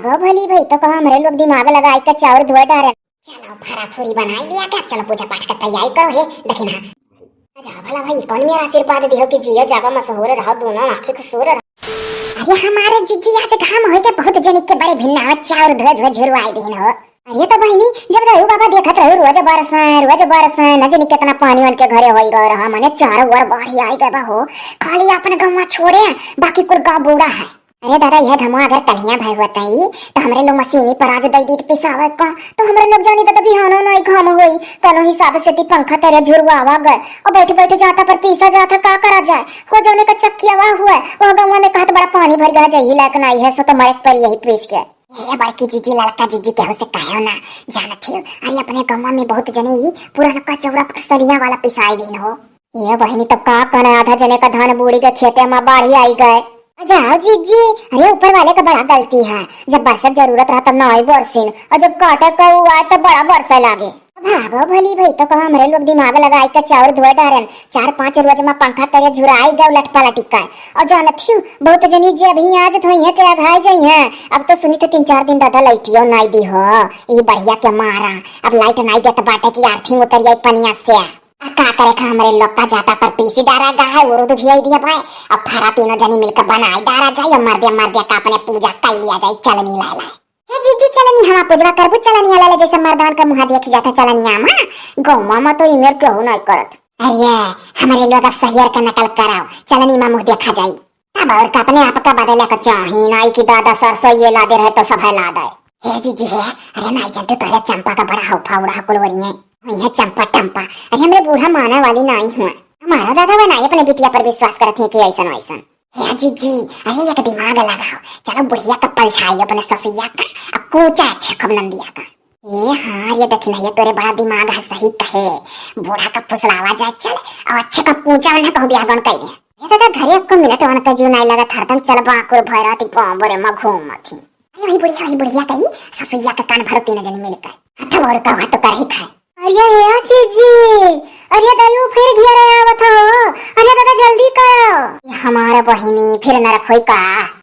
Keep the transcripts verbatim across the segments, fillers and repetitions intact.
ओ भली भाई, तो कहो हमरे लोग दिमाग लगाई के चाउर धोए डारे। चलो फरा फूरी बनाई लिया के, चलो पूजा पाठ का तैयारी करो। हे दखिनहा, अच्छा भला भाई, कौन मेरा आशीर्वाद दियो कि जियो जागो मशहूर रहो, दोनों आँखी कसूर रहो। अरे हमारे जिज्जी आज घाम होई के बहुत जनी के बड़े भिन्ना हो, चाउर धोए धोए झुरवाई दीन हो। अरे तो बहिनी, जब रहू बाबा देखत रहू रोज बरस है, रोज बरस है, न जनी कितना पानी उनके घरे होई गए रहा, मने चारों ओर बाढ़ी आई गए बा हो। खाली अपन गौवा छोड़े, बाकी कुल गाँव बूढ़ा है। अरे दादा, यह घमवा अगर कलिया भय होतई, तो हमरे लोग मशीनी पर आज दई दीत पिसावे का, तो हमरे लोग जानी दादा बिहानो नहीं घाम होई, कोनो हिसाब से ती पंखा तरे झुरवावा गए, और बैठे बैठे जाता पर पीसा जाता, का करा जाए, हो जौने का चक्कियावा हुआ, वह गौवा में कहत बड़ा पानी भर गया, जही लायक नहीं है, सो तो मरे पर यही पीस के। ए बड़की जीजी, लड़का जीजी, केहू से कहो ना, जानत ही हो। अरे अपने गौवा में बहुत जने ही पुराना कचौरा पर सलिया वाला पिसाई लीन हो। ये बहिनी, तब का करे, आधा जने का धान बूड़ी के खेते में बाढ़ी आई गए। जाओ जीजी, अरे ऊपर वाले का बड़ा गलती है, जब बरसत जरूरत रहा तब ना आई बरसिन, और जब काटे का हुआ है तब बड़ा बरसे लागे। भागो भली भाई, तो कहो हमरे लोग दिमाग लगाई के चाउर धोए डारन, चार पांच रोज में पंखा तरे झुराई गए लटपा लटिका। और जानत ही हो, बहुत जनी जे अभी आज धोई है के अघाई गई है, अब तो सुनी तो तीन चार दिन दादा लाइटियो नाई दी हो, ई बढ़िया के मारा। अब लाइट नाई देत बाटे कि आर्थिंग उतर जाई पनिया से। आ का करे खा, हमरे लोग का जाता पर पीसी डारा गा है, उरुद भी आई दिया भाई। अब फरा तीनों जनी मिलकर बनाई डारा जाए, और मर्दे मर्दे का अपने पूजा कर लिया जाए, चलनी लाई लाई। हे जीजी, चलनी हमा पूजवा करबू, चलनी लाई लाई, जैसे मर्दान का मुहा देख जाता चलनिया मा। गौवा मा तो इमेर केहू नहीं करत। अरे हमरे लोग अब सहियर का नकल कराओ, चलनी मा मुँह देखा जाई। तब और का अपने आप का बदले का चाही, नाई की दादा सरसों ये लादे रहे तो सब है लादे। हे जीजी हे, अरे नाई जानते तोहरे चंपा का बड़ा हौफा उड़ा कुल वरिये। यह चंपा टंपा, अरे हमरे बूढ़ा माने वाली नाई हुआ। हमारा दादा वह नाई अपने बिटिया पर विश्वास करत है कि ऐसन वैसन। हे जीजी, अरे एक दिमाग लगाओ, चलो बुढ़िया का पलछाई अपने ससुइया का, आ कूचा अच्छे खूब नंदिया का। ए हाँ, ये देखी नहीं, ये तोरे बड़ा दिमाग है, सही कहे। बूढ़ा का फुसलावा जाए चल, और अच्छे का कूचा उन्हें कहूँ ब्याह गन कइले। ये दादा घरे एको मिनट उनका जीव नहीं लगत, हरदम चल बाकुर भैरा ती गाँव बोरे में घूमत ही। अरे वही बुढ़िया, वही बुढ़िया कही, ससुइया का कान भरो तीनों जनी मिलकर। हथवा और का हुआ तो कर ही खाए। अरे हे जीजी, अरे दयू फिर घेरे आवत हो। अरे दादा जल्दी करो। ये हमारा बहिनी फिर नरक होई का?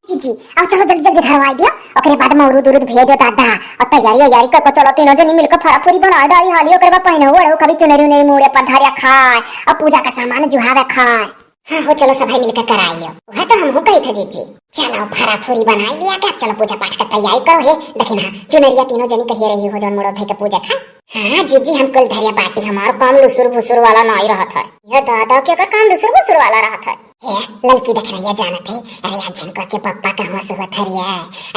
जीजी, आओ चलो जल्दी जल्दी धरवाई दियो। ओकरे बाद में उरुद उरुद भेज दो दादा। और तैयारी वैयारी कर को चलो तीनों जनी मिलकर फरा फूरी बना डाली हाली। ओकरे बाद पहने हुए रहो कभी चुनरी उनरी मुड़े पर धरिया खाए और पूजा का सामान जुहावे खाए। हाँ हो, चलो सभाई मिलकर कराई लियो। वह तो हमहू कही थे जीजी। चलो फरा फूरी बनाई लिया के, चलो पूजा पाठ का तैयारी करो। हे दखिनहा, चुनरिया तीनों जनी कहिए रही हो जौन मुड़ो धई के पूजा खा। हाँ जीजी, हम कुल धरिया बाटी, हमार काम लुसुर फुसुर वाला नाई रहत है। ये दादा के का काम लुसुर फुसुर वाला रहत है। हे ललकी दखिनहा जानत है, अरे आज झिनकुआ के पप्पा कहवा से होत है रे।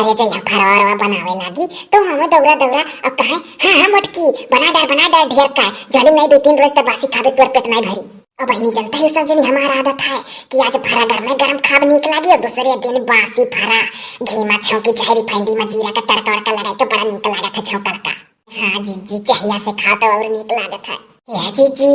अरे जइया फरवा रवा बनावे लागी तो हमें दौरा दौरा अब कहे, हाँ हाँ मोटकी, बना डार बना डार ढेर का, जली नहीं दो तीन रोज तक बासी खाबे तोर पेट नहीं भरी। अब बहिनी जनता ही सब जनी हमार आदत है कि आज फरा गरमे गरम खाब नीक लागी और दूसरे दिन बासी फरा घी मा छौंकी चाहे रिफाइंडी मा जीरा का तड़का वड़का लगाई के बड़ा नीक लागत है छौंकल का। हाँ जीजी, चहिया से खाओ तो और नीक लागत है। हे जीजी,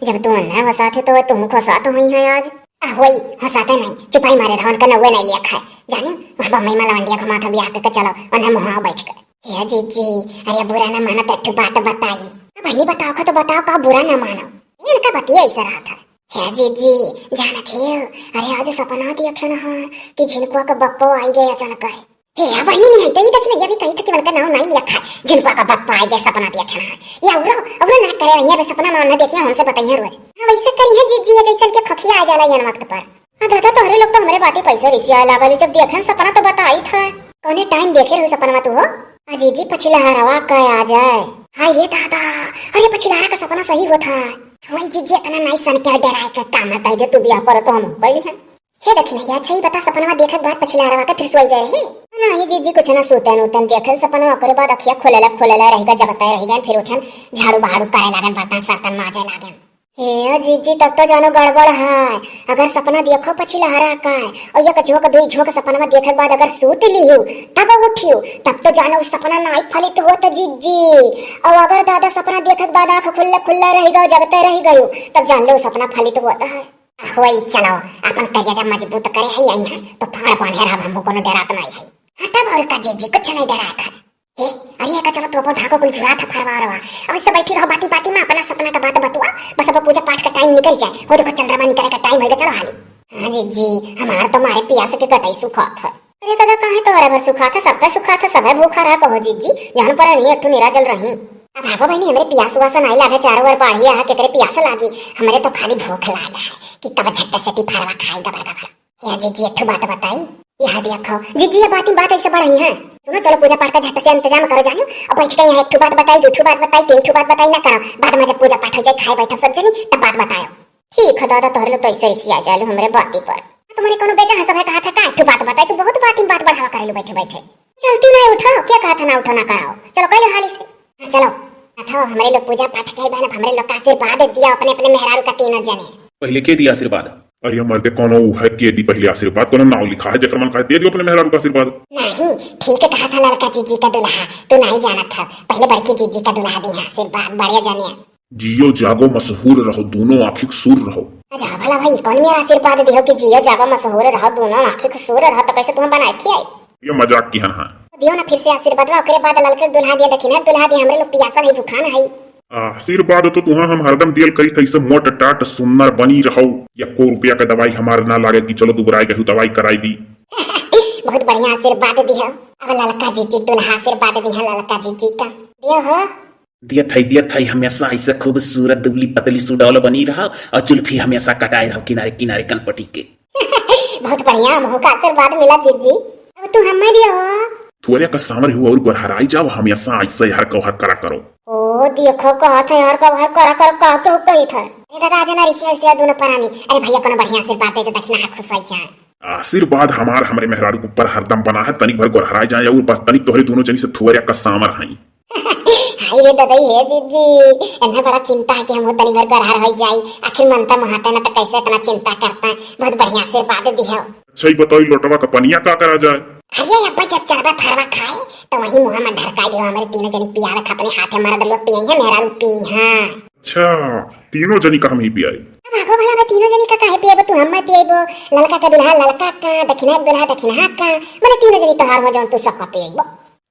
जब तू अन्ना हंसात है तो तुम हंसात हुई है आज। आ होई, हंसाते नहीं, चुपाई मारे रहो, उनका नौवे नहीं लिया खाए। जानी, वह बम्बई मा लवंडिया घुमात है ब्याह के, चलो उन्हें मुहा बैठ कर। हे जीजी, अरे बुरा ना मानो तो एक ठो बात बताई। अब बहिनी बताओ का तो बताओ, का बुरा ना मानो। ये इनका बतिया ऐसा रहा था। हे जीजी, जानत हो, अरे आज सपना देखे ना है कि झिनकुआ का बप्पो आई गया अचानक है। हे या बहिनी नहीं है, तो ये देखी ना, ये भी कही था कि उनका नाम नहीं लिया था। झिनकुआ का बप्पो आई गया सपना देखे ना है। ये औरो, औरो ना करे रही है, सपना मा ना देखिए, हमसे बताइए रोज। हाँ वैसे करी है जीजी, ये जैसन के खखिया आ जाला ये वक्त पर। हाँ दादा, तोहरे लोग तो हमरे बाती पैसे रिसियाए लागल, जब देखे सपना तो बताई था। कौने टाइम देखे रहो सपना तू हो? आ जीजी, पछिलहरवा का आ जाए। हाय रे दादा, अरे पछिलहरा का सपना सही होत है। वही जीजी, इतना नाई सन के डराए के काम है, कह दे तू बियाह करो तो हम कैली है। हे दखिनहा, अच्छा ही बता, सपनवा देखे के बाद पछिलहरवा के फिर सोई गए रहे? ना ये जीजी, कुछ ना, सूतन उतन देखन सपनवा, ओकरे बाद अखिया खोलेला खोलेला रह गए, जगते रह गए, फिर उठन झाड़ू बहाड़ू करे लागन, बर्तन सर्तन माजे लागन। हे जीजी, तब तो जानो गड़बड़ है। अगर सपना देखो पछिलहरा का है और एक झोंक दुई झोंक सपनवा देखे के बाद अगर सूत लियो तब उठियो, तब तो जानो उ सपना नाई फलित होत जीजी। और अगर दादा सपना देखे के बाद आँख खुल्ले खुल्ले रह गयो, जगते रह गयो, तब जान लो उ सपना फलित होत है। होई, चलो अपन करेजा मजबूत करे है यहाँ तो फाड़ बांधे रहब, हमहू कोनो डरात नहीं है। हाँ तब और का जीजी, कुछ नहीं डराए खा। ए, अरे एका चलो तोपो ढाको कुल झुरा था फरवा रवा। और सब बैठी रहो बाती बाती मा अपना सपना का बात बतुआ। बस अब पूजा पाठ का टाइम निकल जाए। हो देखो चंद्रमा निकले का टाइम होइगा, चलो हाली। हाँ जीजी, हमार तो मारे पियास के कटाई सुखात है। अरे दादा, काहे तोहरे भर सुखात है, सबका सुखात है, सबे भूखा रहा कहो जीजी, जान पर नहीं अट्ठू निराजल रही। अब भागो बहिनी, हमरे पियास उआस नाई लागे, चारों ओर बाढ़िया है, केकरे पियास लागी, हमरे तो खाली भूख लाग है कि तब झट से ती फरवा खाई गबर गबर। या जीजी, एक ठो बात बताई। यह देखो जीजी, ये बात ही बात ऐसे बढ़ई है। सुनो, चलो पूजा पाठ का झट से इंतजाम करो जानू, अब बैठ के यहाँ एक ठो बात बताई, दू ठो बात बताई, तीन ठो बात बताई ना करो, बाद में जब पूजा पाठ हो जाए, खाए बैठो सब जनी, तब बात बतायो। ठीक है दादा, तोहरे लोग तो ऐसे ऐसे आ जालू हमरे बाती पर। तुम्हारे कोनो बेजा है, सब है कहा था का, एक ठो बात बताई, तू बहुत बात ही बात बढ़ावा करेलू बैठे बैठे। चलती ना उठो, क्या कहा था ना उठो ना कराओ, चलो कह लो हाली से। हाँ, चलो। अथो, हमरे लोग पूजा पाठ कहे बहन, अब हमरे लोग का आशीर्वाद दिया अपने अपने मेहरारू का तीनों जने। पहले के दिया आशीर्वाद? अरे मर्दे, कोनो ऊ है के दी पहले आशीर्वाद, कोनो नाव लिखा है, जेकर मन कहे दे दियो अपने मेहरारू का आशीर्वाद। नहीं, ठीक कहा था लड़का जीजी का दुल्हा, तू नहीं जानत था, पहले बड़की जीजी का दुल्हा दी है आशीर्वाद, बढ़िया जानिए। जियो जागो मशहूर रहो, दोनों आँखिक सूर रहो। अच्छा भला भाई, कौन मेरा आशीर्वाद दियो कि जियो जागो मशहूर रहो, दोनों आँखिक सूर रहो, तो कैसे तुम्हें बनाए खियाई? ये मजाक की हन, हाँ। दियो ना फिर से आशीर्वाद, ओकरे बाद ललका दुल्हा दिया, दक्षिणा दुल्हा दिया, हमरे लोग पियासल है, भूखान है। आशीर्वाद तो तुहा हम हरदम दियल करी थे, इसे मोट टाट सुन्नर बनी रहो, या को रुपया का दवाई हमार ना लागे कि चलो दुबराए गहू दवाई कराई दी। बहुत बढ़िया आशीर्वाद दिया। अब ललका जीजी दुल्हा आशीर्वाद दिया, ललका जीजी का दियो हो। दिया थाई, दिया थाई, हमेशा ऐसे खूबसूरत दुबली पतली सुडौल बनी रहो और जुल्फी हमेशा कटाए रहो किनारे किनारे कनपटी के। बहुत बढ़िया, हमहू का आशीर्वाद मिला जीजी। अब तू हमें दियो। थोड़े का सांवर हो और गोरहराई जाओ, हमेशा ऐसे हर कौहर करा करो। ओ देखो, कहत है हर कौहर करा करो, का क्यों कही था? अरे दादा, आज ना रिसी ऐसे दोनों परानी। अरे भैया, कोनो बढ़िया आशीर्वाद दे दे, दक्षिणा है, खुश हो जाए। आशीर्वाद हमार हमरे मेहरारू के ऊपर हरदम बना है, तनिक भर गोरहराई जाए और बस तनिक तोहरे दोनों जनी से थोड़े का सांवर हैं। हाय रे ददई, हे जीजी, इन्हें बड़ा चिंता है कि हम तनी भर गरहर हो जाई। आखिर मनता मुहाता ना, तो कैसे इतना चिंता करता है? बहुत बढ़िया आशीर्वाद दी है। अच्छा, ई बताओ, ई लोटवा का पनिया का करा जाए? अरे अब्बा, जब चलबा फरवा खाए, तो वही मुँह में ढरकाई दियो, हमारे तीनों जनी पियावे खा, अपने हाथे मरद लोग पियइहें, मेहरारू पी, हाँ। अच्छा, तीनों जनी का हम ही पियाई? अब आगो भला, मैं तीनों जनी का काहे पियबो? तू हम्मा पियबो, ललका का दुल्हा ललका का, दक्षिणा दुल्हा दक्षिणा का, मैंने तीनों जनी तोहार हो, जौन तू सबका पियबो।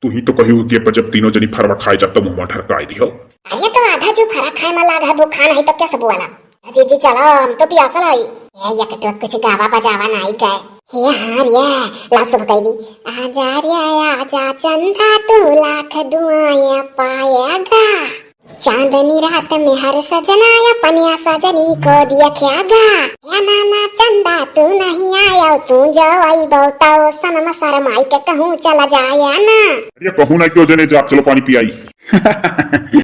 तू ही तो कही हो कि अब जब तीनों जनी फरवा खाए जाब तब मुँह ढरकाई दियो। अरे तो आधा जो फरवा खाए में लाग है, भूखा नहीं तो क्या सब वाला। जीजी चलो, हम तो पियासल हई। ए, या कटवा कुछ गावा बजावा नहीं गए। हे हाँ रे, ला सब कह दी। आजा रे आजा चंदा, तू लाख दुआएं पाएगा। चांदनी रात में हर सजना अपनिया सजनी को दिया क्या गा। या ना ना चंदा, तू नहीं आया, तू जो आई बहुता ओ सनम शरमाई के कहूँ चला जाया ना। अरे कहूँ ना क्यों जने जा, चलो पानी पियाई।